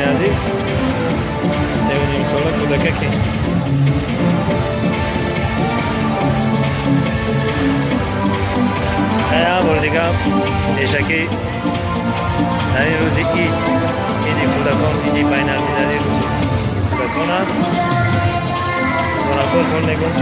Дӯстони азиз, 3,5 сола кӯдакаке. Як бори дига пешакӣ дар ин рӯзи ид, иди кӯдакон, иди байналмилалии рӯзи кӯдакон аст, муборакботон мегӯм.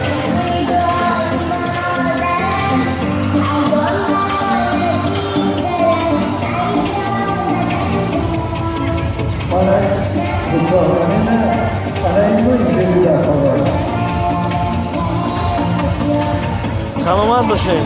Саломат бошед.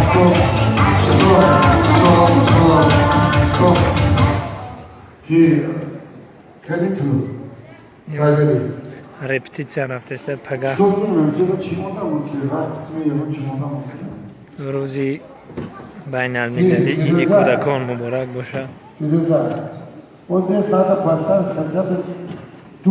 Стоп, стоп, стоп, стоп, стоп. Ки каникул. Кайгали. Репетитсия рафтеста пага. Чикор кунем? Ҷода чӣ монда мумкин? Рақс ме, чӣ монда мумкин? Рӯзи байналмилалии иди кӯдакон муборак бошад. Фирӯза. Вот здесь надо поставить хотя бы ту.